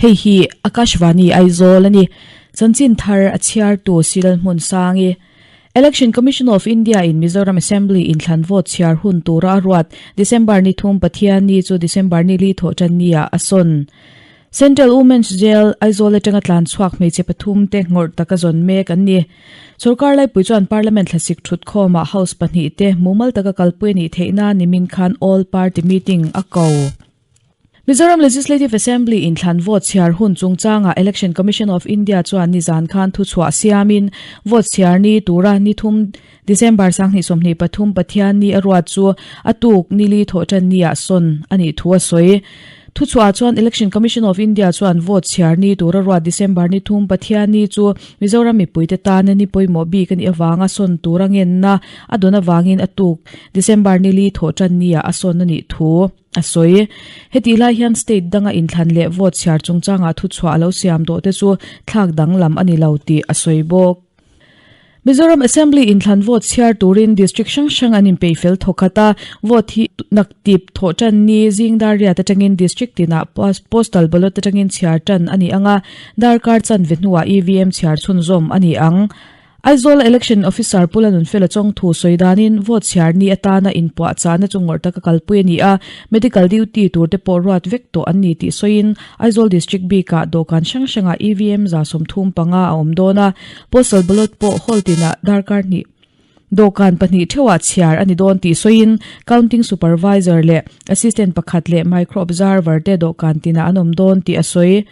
Hei hi Akashvani Aizawl a ni. Chanchin thar a chhiartu Silal Hmunsangi. Election Commission of India in Mizoram Assembly inthlan vote chhiar hun tura a ruat December ni thum Pathian ni chu December ni li thawh tan ni ah a sawn. Central Women's Jail, Aizawl atanga tlan chhuak hmeichhe pathum te ngawrh taka zawn mek an ni. Sorkar laipui chuan Parliament thlasik thutkhawmah House pahnih te mumal taka kalpui a nih theih nan nimin khan All Party Meeting a ko. Mizoram Legislative Assembly inthlan vote chhiar hun chungchangah Election Commission of India chuan nizan khan thuchhuah siamin vote chhiar ni tura ni thum December 2023 Pathian ni a ruat chu a tuk nili thawhtan niah sawn a nih thu a sawi. Thuchhuah chuan Election Commission of India chuan vote chhiar ni tura ruat December ni thum Pathian ni chu Mizoram mipuite tana ni pawimawh bik a nih avanga sawn tura ngenna a dawn avangin a tuk December nili thawhtan niah a sawn a nih thu a sawi. Hetih lai hian state danga inthlan leh vote chhiar chungchangah thuchhuah a lo siam tawh te chu thlak danglam a ni lo tih a sawi bawk. Mizoram Assembly inthlan vote chhiar turin district hrang hrang an inpeih fel thawkhat a, vote hi naktip thawh tan ni zing dar riat atangin district tinah postal ballot atangin chhiar tan a ni ang a, darkar chanve hnuah EVM chhiar chhunzawm a ni ang. Aizawl Election Officer Pu Lanunfela Chawngthu sawi danin vote chhiar ni atana inpuahchahna chu ngawrh taka kalpui a ni a, medical duty tur te pawh ruat vek tawh an ni tih sawiin Aizawl District bikah dawhkan hrang hrangah EVM 35 a awm dawn a, Postal ballot pawh hall tinah darkar hnih dawhkan pahnih theuhah chhiar a ni dawn tih sawiin Counting Supervisor leh Assistant pakhat leh Micro Observer te dawhkan tinah an awm dawn tih a sawi.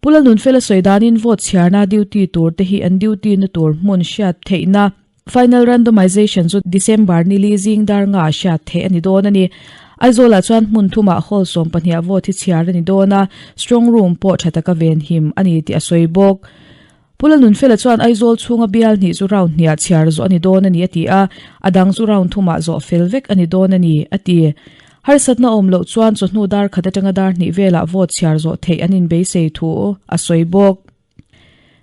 Pu Lalnunfela sawi danin vote chhiarna duty tur te hi an duty na tur hmun hriat theihna Final Randomization chu December nili zing dar nga ah hriat theih a ni dawn a ni. Aizawlah chuan hmun thumah hall 12 ah vote hi chhiar a ni dawn a, strong room pawh tha taka venhim a ni tih a sawi bawk. Pu Lalnunfela chuan Aizawl chhunga bial hnih chu round hniah chhiar zawh a ni dawn a ni a ti a, a dang chu round thumah zawh fel vek a ni dawn a ni, a ti. Harsatna awm loh chuan chawhnu dar khat atanga dar hnih velah vote chhiar zawh theih an inbeisei thu a sawi bawk.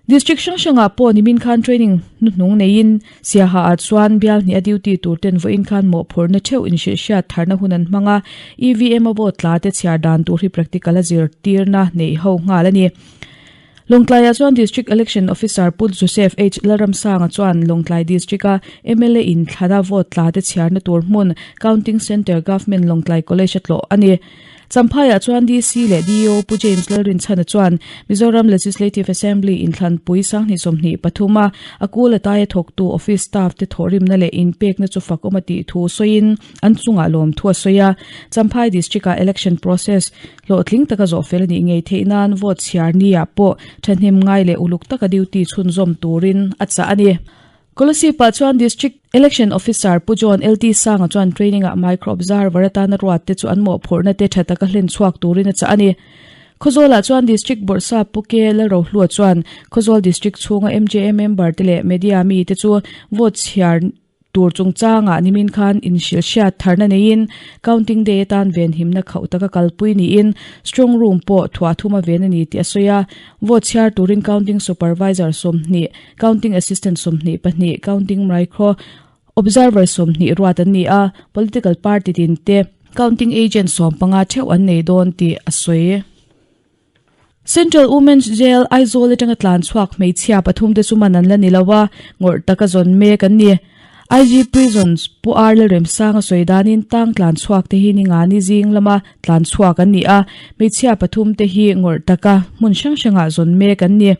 District hrang hrangah pawh nimin khan training hnuhnung neiin Siaha ah chuan bial hnih a duty tur ten vawiin khan mawhphurhna theuh inhrilhhriat tharna hun an hmang a, EVM a vote tla te chhiar dan tur hi practical a zirtirna neih ho nghal a ni. Lawngtlaiah chuan District Election Officer Pu Joseph H. Lalramsanga chuan Lawngtlai District-a mla in thlana vote tla te chhiarna tur hmun Counting Centre Government Lawngtlai College a tlawh a ni. Champhaiah chuan DC leh DEO Pu James Lalrinchhana chuan Mizoram Legislative Assembly inthlanpui 2023 a a kul ataia thawktu office staff te thawhrimna leh inpekna chu fak awm a tih thu sawiin an chungah lawmthu a sawi a. Champhai District-a election process Hlawhtling taka zawh fel a nih ngei theih nan vote chhiar ni-ah pawh thahnem ngai leh uluk taka duty chhunzawm turin a chah a ni. Kolasib-ah chuan District Election Officer Pu John LT Sanga chuan training-ah micro observer atana ruat te chu an mawhphurhna te tha taka hlen chhuak turin a chah a ni. Khawzawl-ah chuan District Bawrhsap Pu K Lalrohlua chuan Khawzawl District chhunga MJA member te leh media mite chu vote chhiar Tur chungchangah nimin khan inhrilhhriat tharna neiin Counting Day atan venhimna khauh taka kalpui niin Strong Room pawh thuah thum a ven a ni tih a sawi a. Vote chhiar turin Counting Supervisor 20, Counting Assistant 22, Counting Micro Observer 20 ruat an ni a, Political Party tinte Counting Agent 15 theuh an nei dawn tih a sawi. Central Women's Jail, Aizawl atanga tlan chhuak hmeichhia pathum te chu man an la ni lo a, ngawrh taka zawn mek an ni. IG Prisons Pu R Lalremsanga sawi danin tang tlan chhuak te hi ningani zing lama tlan chhuak an ni a, hmeichhia pathum te hi ngawrh taka hmun hrang hrangah zawn mek an ni.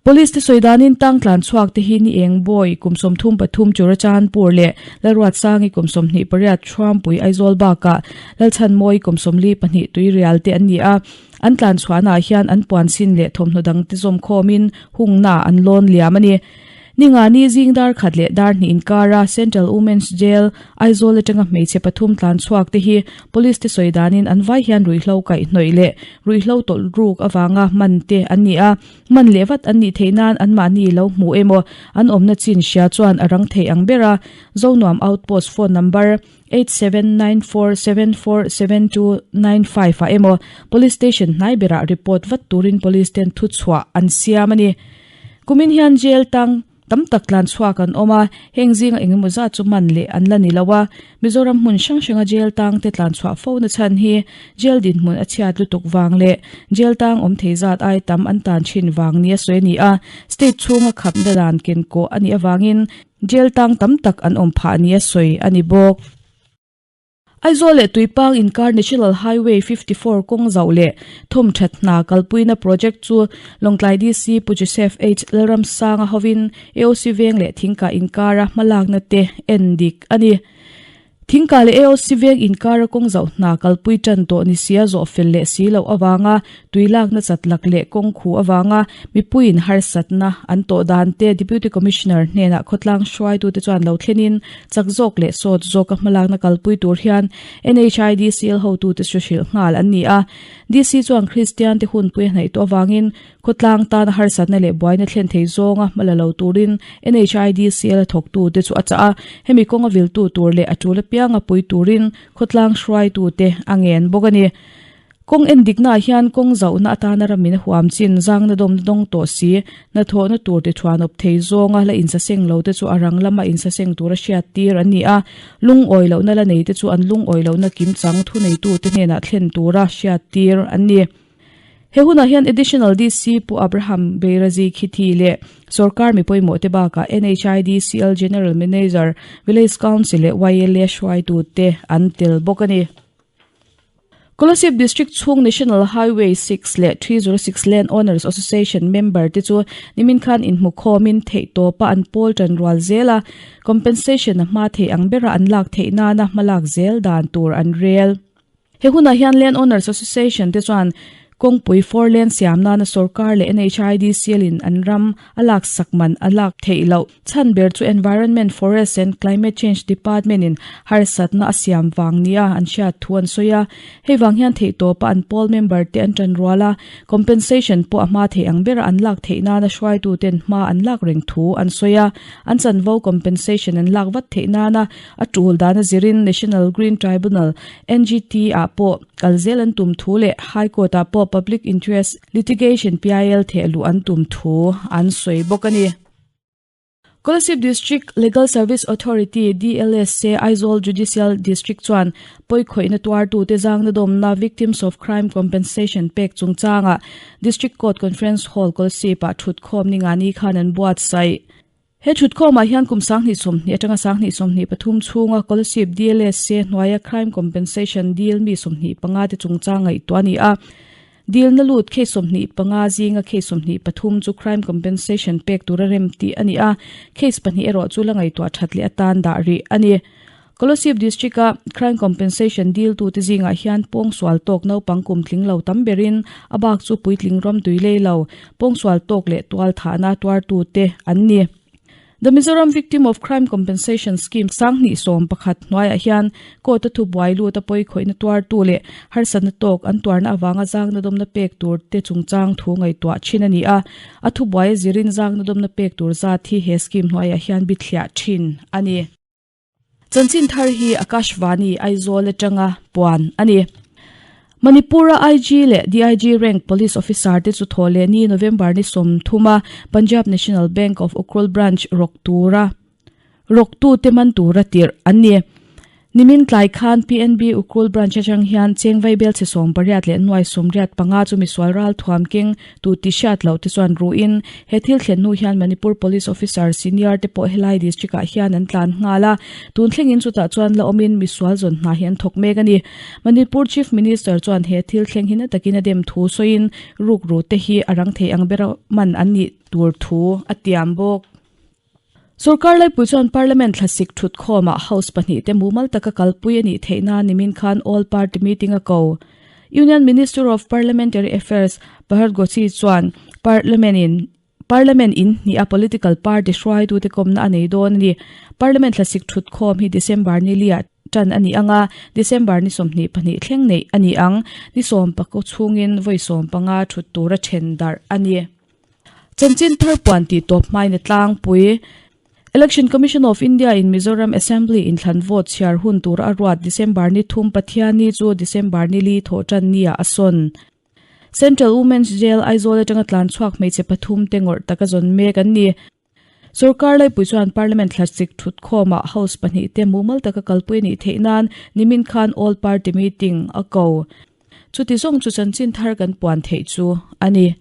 Police te sawi danin tang tlan chhuak te hi ni eng bawi kum 33 Churachandpur leh Lalruatsangi kum 28 Thuampui Aizawl bakah Lalchhanmawi kum 42 Tuirial te an ni a. An tlan chhuahnaah hian an puan sin leh thawmhnaw dang te zawm khawmin hungna an lawn liam a ni. Ningani zing dar khat leh dar hnih inkara Central Women's Jail, Aizawl atanga hmeichhe pathum tlan chhuak te hi Police te sawi danin an vai hian ruihhlo kaihhnawih leh ruihhlo tawlh ruk avanga man te an ni a. Man leh vat an nih theih nan anmahni lo hmu emaw an awmna chin hria chuan a rang thei ang ber a, Zonuam Outpost phone number 8794747295 ah emaw Police Station hnai berah report vat turin Police ten thuchhuah an siam a ni. Kumin hian jail tang. Tam tak tlan chhuak an awm a, heng zinga eng emaw zat chu man leh an la ni lo a. Mizoram hmun hrang hranga jail tang te tlan chhuah fo na chhan hi jail dinhmun a chhiat lutuk vang leh jail tang awm thei zat ai tam an tan thin vang nia sawi a ni a. State chhunga khapna dan ken kawh a nih avangin jail tang tam tak an awm phah nia sawi a ni bawk. Aizawl leh Tuipang inkar National Highway 54 kawng zauh leh thawmthat hna kalpuina project chu Lawngtlai DC Pu Joseph H Lalramsanga hovin AOC veng leh Thingkah inkara hmalakna te en dik a ni. Thingkah leh AOC veng inkara kawng zauh hna kalpui tan tawh ni sia zawh fel leh si loh avanga tui lakna chat lak leh kawng khu avanga mipuiin harsatna an tawh dan te Deputy Commissioner hnenah khawtlang hruaitute chuan lo thlenin Chak zawk leh sawt zawka hmalakna kalpui tur hian NHIDCL hotute chu hrilh nghal an ni a. DC chuan Kristiante hunpui a hnaih tawh avangin khawtlang tana harsatna leh buaina thlen thei zawnga hma la lo turin NHIDCL a thawktute chu a chah a. Hemi kawnga viltu tur leh a tul apianga pui turin khawtlang hruaitute a ngen bawk a ni. Kawng en diknaah hian kawng zauhna atana ramin a huam chin zangna dawmna dawng tawh si, hnathawhna tur ti thuanawp thei zawnga la insaseng lo te chu a rang lama insaseng tura hriat tir an ni a, lungawi lohna la nei te chu an lungawi lohna kimchang thuneitute hnenah thlen tura hriat tir an ni. He hunah hian Additional DC Pu Abraham Beirazi Khithi leh Sorkar mi pawimawh te bakah NHIDCL General Manager, Village Council leh YLA hruaitute an tel bawk a ni. Kolasib District chhung National Highway 6 leh 306 Land Owners Association member te chu nimin khan inhmukhawmin theihtawpa an pawl tan rual zel a, compensation a hma theih ang bera an lak theih nana hmalak zel dan tur an rel. He hunah hian Land Owners Association te chuan kawngpui four lane siam nana sorkar leh NHIDCL in an ram a laksak man a lak theih loh. Chhan ber chu Environment, Forest and Climate Change Department in harsatna a siam vang nia an hriat thu an sawi a. Hei vang hian theihtawpa an pawl member te an tan rual a, compensation pawh a hma theih ang bera an lak theih nana hruaitu ten hma an lak reng thu an sawi a. An chanvo compensation an lak vat theih nana a tul dana zirin National Green Tribunal, NGT, ah pawh kal zel an tum thu leh High Court ah pawh Public Interest Litigation, PIL, theh luh an tum thu an sawi bawk a ni. Kolasib District Legal Service Authority, DLSA, Aizawl Judicial District chuan pawikhawihna tuartute zangna dawmna Victims of Crime Compensation pek chungchangah District Court Conference Hall, Kolasib-ah thutkhawm ningani khan an buatsaih. He thutkhawmah hian kum 2020 atanga 2023 chhunga Kolasib DLSA hnuaia Crime Compensation deal mi 25 te chungchang ngaihtuah a ni a. Dilna lut case 25 zinga case 23 chu crime compensation pek tura rem tih a ni a, case pahnih erawh chu la ngaihtuah that leh atan dah rih a ni. Kolasib District-a crime compensation diltute zingah hian pawngsual tawk naupang kum tling lo tam berin a bak chu puitling ram tui lei lo, pawngsual tawk leh tual thahna tuartute an ni. The Mizoram Victim of Crime Compensation Scheme 2011 hnuaiah hian court-a thubuai lut a pawi khawihna tuartu leh harsatna tawk an tuarna avanga zangna dawmna pek tur te chungchang thu ngaihtuah thin a ni a. A thubuai zirin zangna dawmna pek tur zat hi he scheme hnuaiah hian bithliah thin a ni. Chanchin thar hi Akashvani, Aizawl atanga puan a ni. Manipur-a IG leh DIG rank police officer te chu thaw leh ni November ni 30 a Punjab National Bank of Ukhrul branch rawk tura rawktu te man tura tirh an ni. Nimin tlai khan PNB Ukhrul branch atang hian cheng vaibel chhe 18 leh nuai 85 chu misual ral thuam keng Tu ti hriat loh te chuan ruhin he thil thlen hnu hian Manipur Police Officer senior te pawh helai district ah hian an tlan nghal a, tun thlengin chutah chuan la awmin misual zawn hna hi an thawk mek a ni. Manipur Chief Minister chuan he thil thleng hi na takin a dem thu sawiin rukru te hi a rang thei ang bera man an nih tur thu a tiam bawk. Sorkar laipui chuan Parliament thlasik thutkhawmah House pahnihte mumal taka kalpui a nih theih nan nimin khan All Party Meeting a ko. Union Minister of Parliamentary Affairs Bharat Gochi chuan Parliament in Parliament in hnih a political party hruaitute kawmna a nei dawn a ni. Parliament thlasik thutkhawm hi December ni liah tan a ni ang a, December ni 22 thleng neih a ni ang. Ni sawmpakaw chhungin vawi sawmpanga thut tura then darh a ni. Chanchin thar puan tih tawp hmain a tlangpui. Election Commission of India in Mizoram Assembly inthlan vote chhiar hun tur a ruat December ni thum Pathianni chu December ni li thawh tan nia a sawn. Central Women's Jail Aizawl atanga tlan chhuak hmeichhe pathum te ngawrh taka zawn mek an ni. Sorkar laipui chuan Parliament thlasik thutkhawmah House pahnihte mumal taka kalpui a nih theih nan nimin khan All Party Meeting a ko. Chuti zawng chu chanchin thar kan puan theih chu a ni.